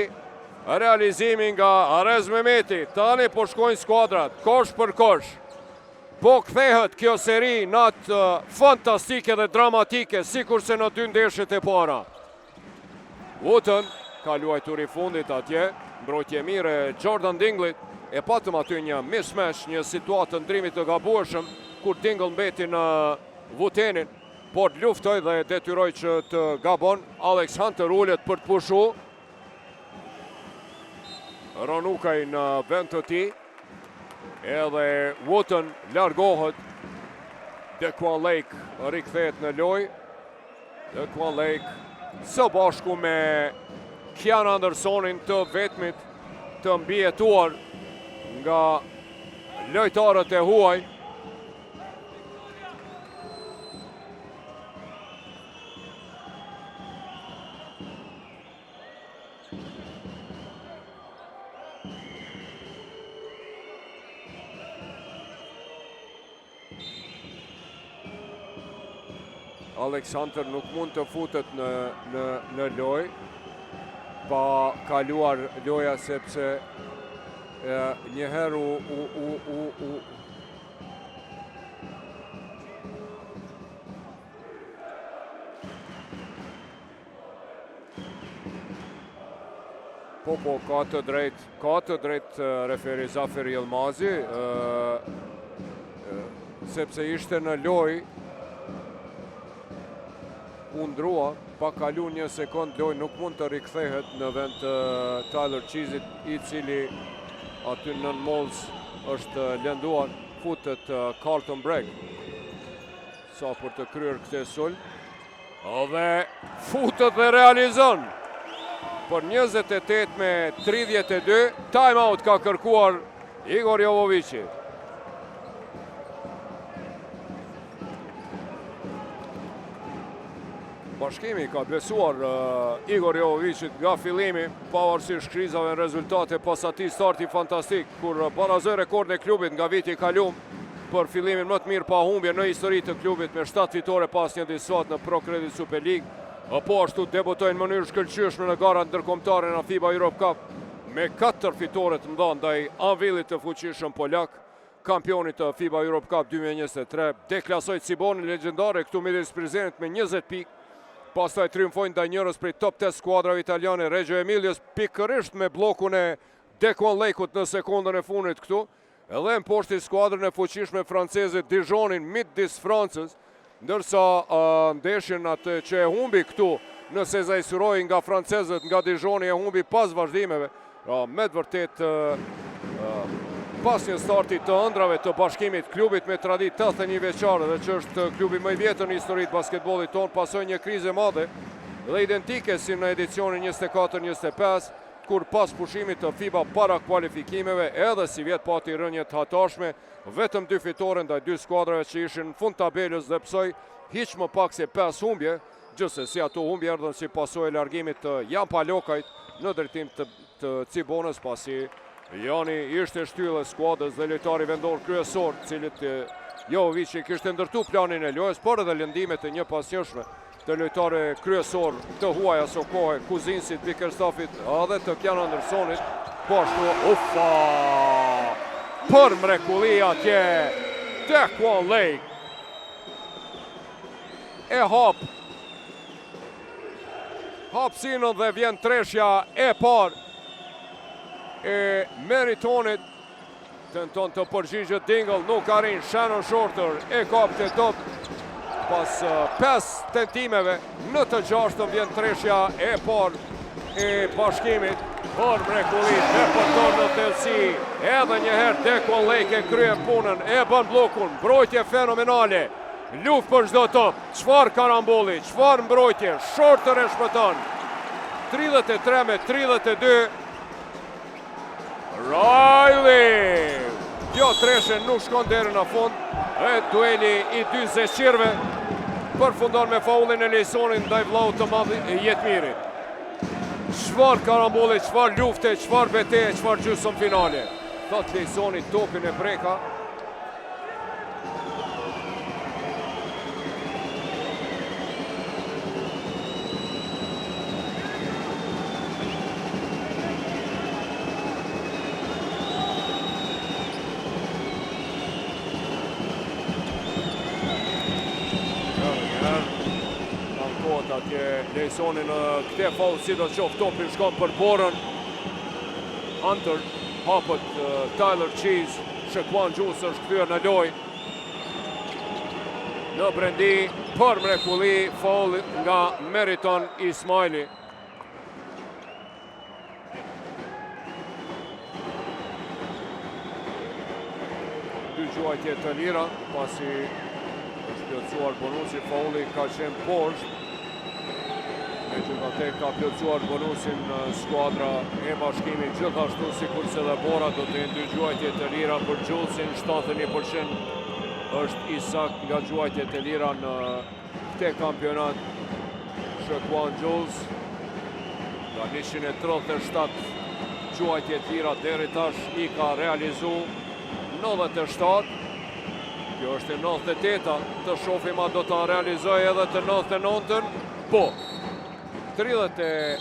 realizimi nga Arez Mehmeti. Tani po shkojnë skuadrat, kosh për kosh. Po kthehet kjo seri në atë fantastike dhe dramatike, sikurse në dy ndeshjet e para. Wooten ka luajtur i fundit atje, mbrojtje e mirë e Jordan Dinglit. E patëm aty një mismatch, një situatë të ndrimit të gabueshëm, kur Dingle mbeti në Wootenin, por luftoi dhe detyroi që të gabon. Alex Hunter ulet për të pushu. Ronukaj në vend të tij. Edhe Wooten largohet. Dequan Lake rikthehet në lojë. Dequan Lake së bashku me Kian Andersonin të vetmit të mbijetuar nga lojtarët e huaj. Alex Hunter nuk mund të futet në, në, në lojë pa kaluar loja sepse e, njëherë u, u, u, u, u Po, po, ka të drejt, ka të drejt referi Zafer Yilmazi, sepse ishte në lojë, u ndrua, pa kalu një sekond lojë, nuk mund të rikthehet në vend të Tyler Cheese-it, i cili aty nën mollëz. është lënduar, futet Carlton Bragg. Sa për të kryer këtë sulm. Dhe futet dhe realizon. Për 28 me 32, time out ka kërkuar Igor Jovovici. Bashkimi ka besuar Igor Jovovicit nga fillimi, pavarësisht krizave në rezultate pas atij starti fantastik, kur barazoi rekordin e klubit nga viti i kalum për fillimin më të mirë pa humbje në histori të klubit me 7 fitore pa asnjë disfatë në Pro Credit Super League. Po ashtu debutoi në mënyrë shkëlqyeshme në garat ndërkombëtare në FIBA Europe Cup me 4 fitore të mëdha ndaj Anvilit të fuqishëm polak. Kampionit të FIBA Europe Cup 2023, deklasoi Cibonën legjendare këtu midis Prizrenit me 20 pikë, pastaj triumfoi ndaj njërës prej top 8 skuadrave italiane Reggio Emilios, pikërisht me bllokun e Dequan Lake-ut në sekondën e fundit këtu, edhe mposhti skuadrën e fuqishme franceze Dijonin midis Francës, Ndërsa ndeshjen atë që e humbi këtu në Sezai Surroi nga francezët nga Dijoni e humbi pas vazhdimeve, pra me të vërtetë pas një starti të ëndrrave të bashkimit klubit me traditë 81 vjeçare dhe që është klubi më i vjetër në histori të basketbollit tonë, pasoi një krizë e madhe dhe identike si në edicionin 24-25, kur pas pushimit të FIBA para kualifikimeve edhe sivjet pati rënie të hatashme, Vetëm dy fitore ndaj dy skuadrave që ishin në fund tabelës dhe pësoi hiç më pak se 5 humbje, gjithsesi ato humbje erdhën si pasojë e largimit të Jan Palokajt në drejtim të, të Cibonës, pasi Jani ishte shtyllë e skuadrës dhe lojtari vendor kryesor, cilit Jovovici kishte ndërtu planin e lojës, por edhe lëndimet e njëpasnjëshme të lojtarëve kryesorë të huaj aso kohe, Kuzinsit, Bickerstaffit dhe të Kjan Andersonit, po ashtu, ufa, për mrekulli atje, Dequan Lake, e hap, hapësinën dhe vjen treshja e parë e Meritonit, Tenton të përgjigjet Dingle, nuk arrin Shannon Shorter, e kap këtë top pas 5 tentimeve, në të gjashtën vjen treshja e parë e bashkimit, për mrekulli depërton në thellësi, edhe një herë Dequan Lake e kryen punën, e bën bllokun, mbrojtje fenomenale, luftë për çdo top, çfarë karamboli, çfarë mbrojtje, Shorter e shpëton, 33 me 32, Riley! Kjo treshe nuk shkon deri në fund dhe dueli i dy zeqirve përfundon me faullin e Lejsonit ndaj vllaut të madh Jetmirit. Çfarë karamboli, çfarë lufte, çfarë beteje, çfarë gjysmëfinale. Thot Lejsoni topin e preka. Ankohet atje Lejsoni në këtë faull sidoqoftë topi shkon për Borën. Hunter hapët Tyler Cheese, Shaquan Jules është kthyer në lojë. Në brendi për mrekulli faull nga Meriton Ismaili. Dy gjuajtje të lira, pasi është plotësuar bonusi, faulli ka qenë poshtë. Megjithatë ka plotësuar bonusin skuadra e bashkimit, gjithashtu sikurse dhe Bora do të jenë dy gjuajtje të lira për Julesin, 71% është i saktë nga gjuajtjet e lira në këtë kampionat Shaquan Jules nga 137 gjuajtje të lira deri tash i ka realizu 97 kjo është e 98-a të shofim a do ta realizoj edhe të 99-ën po 33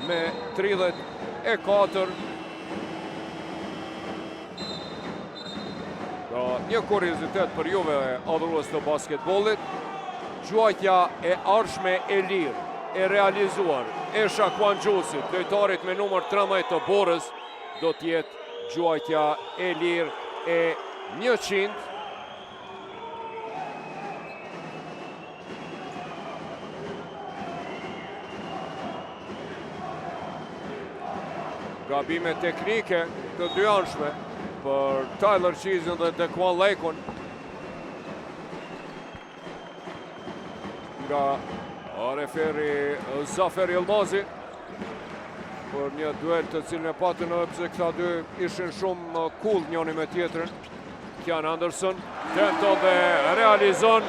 me 34 Pra, një kuriozitet për juve adhurues të basketbollit, gjuajtja e ardhshme e lirë, e realizuar e Shaquan Julesit, lojtarit me numër 13 të Borës, do të jetë gjuajtja e lirë e 100. Gabime teknike të dyanshme për Tyler Cheesein dhe Dequan Lake-un. Nga referi Zafer Yilmazi për një duel të cilin e patën edhe pse këta dy ishin shumë cool njoni me tjetrin. Kian Anderson tenton dhe realizon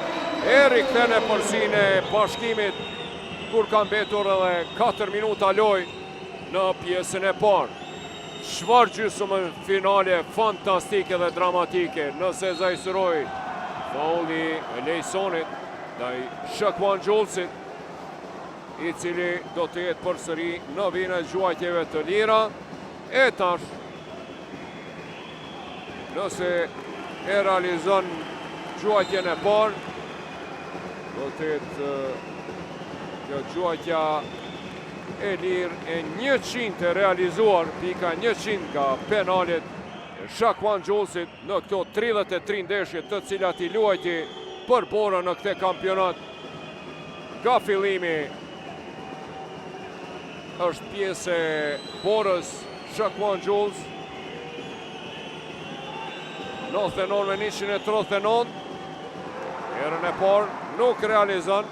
e rikthen epërsinë e Bashkimit kur ka mbetur edhe 4 minuta lojë në pjesën e parë. Çfarë gjysmëfinale fantastike dhe dramatike në Sezai Surroi. Faulli i Lejsonit ndaj Shaquan Julesit, i cili do të jetë përsëri në vijën e gjuajtjeve të lira. E tash, nëse e realizon gjuajtjen e parë, do të jetë kjo gjuajtja e lirë e 100 e realizuar, pika 100 nga penalet e Shaquan Julesit në këto 33 ndeshje të cilat i luajti për Borën në këtë kampionat nga fillimi është pjesë e Borës Shaquan Jules 99 me 139 herën e parë nuk realizon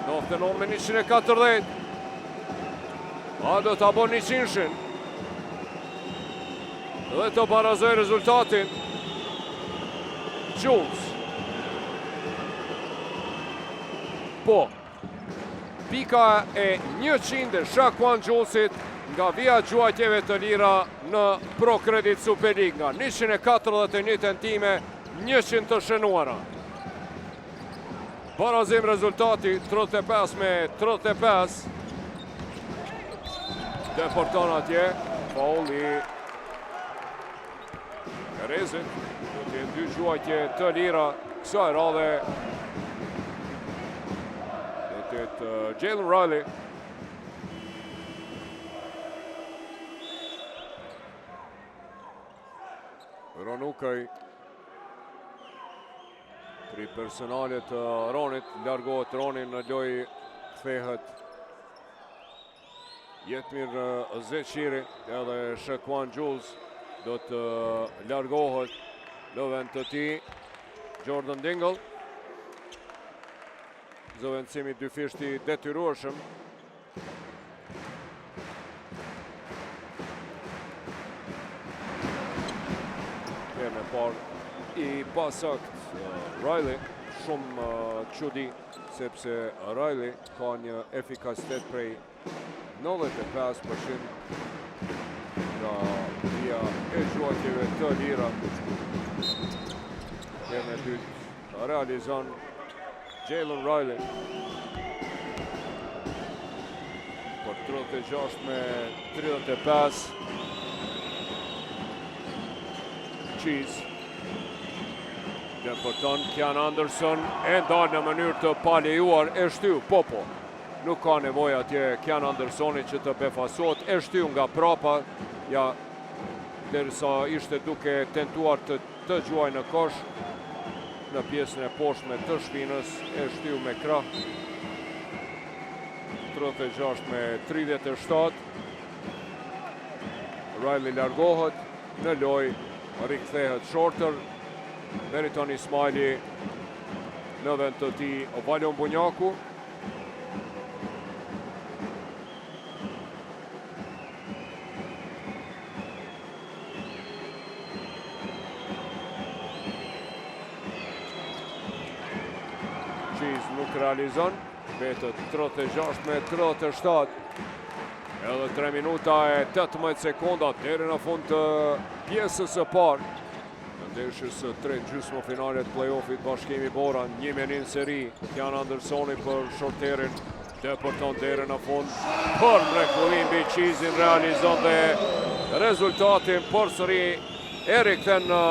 99 me 140 a do ta bon 100-shin dhe të barazojë rezultatin Jules po Pika e 100 e Shaquan Julesit nga vija e gjuajtjeve të lira në Pro Credit Super League nga 141 tentime, 100 të shënuara. Barazim rezultati 35 me 35. Depërton atje, faulli i Perezit, do të jenë dy gjuajtje të lira kësaj radhe. Do të jetë uh, Jalen Riley. Ronukaj Tri personale të Ronit, largohet Roni në lojë kthehet Jetmir Zeqiri edhe Shaquan Jules do të largohet në vend të tij Jordan Dingle. Zëvendësimi dyfishtë i detyrueshëm. Herën e parë i pasaktë Riley, shumë çudi sepse Riley ka një efikasitet prej 95% nga vija e gjuajtjeve të lira. Herën e dytë realizon Jalen Riley për 36 me 35. Cheese. Depërton Kian Anderson e ndal në mënyrë të palejuar e shtyu, po po. Nuk ka nevojë atje Kian Andersoni që të befasohet, e shtyu nga prapa, ja derisa ishte duke tentuar të të gjuajë në kosh në pjesën e poshtme të shpinës, e shtyu me krah. 36 me 37. Riley largohet në lojë, rikthehet Shorter. Meriton Ismajli në vend të tij Valon Bunjaku. Cheese nuk realizon, mbetet 36 me 37. Edhe 3 minuta e 18 sekonda deri në fund të pjesës së parë. Në ndeshjes së tretë gjysmëfinale të play-offit Bashkimi Bora, një me një në seri, Kian Andersoni për Shorterin, depërton deri në fund, për mrekulli mbi Cheesein realizon dhe rezultatin përsëri e rikthen në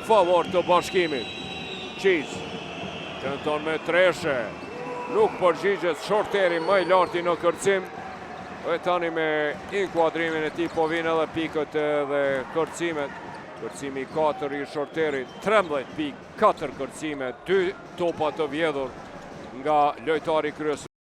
favor të Bashkimit. Cheese tenton me treshe, nuk përgjigjet Shorteri më i larti në kërcim, dhe tani me inkuadrimin e tij po vijnë edhe pikët edhe kërcimet. Kërcimi 4 i Shorterit, 13 pikë, 4 kërcime, 2 topa të vjedhur nga lojtari kryesor.